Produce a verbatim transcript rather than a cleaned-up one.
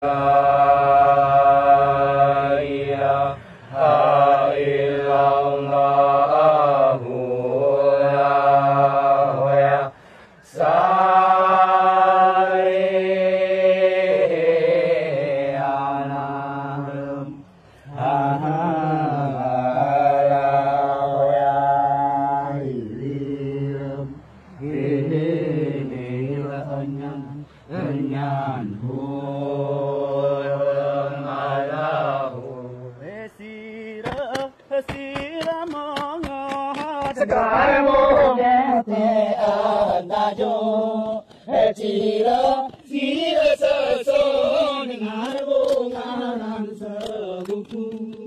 La ilaha illallah, ya. Salli ala Segar monyet laju, sira, sira seuson dengan bunga nan seuguku.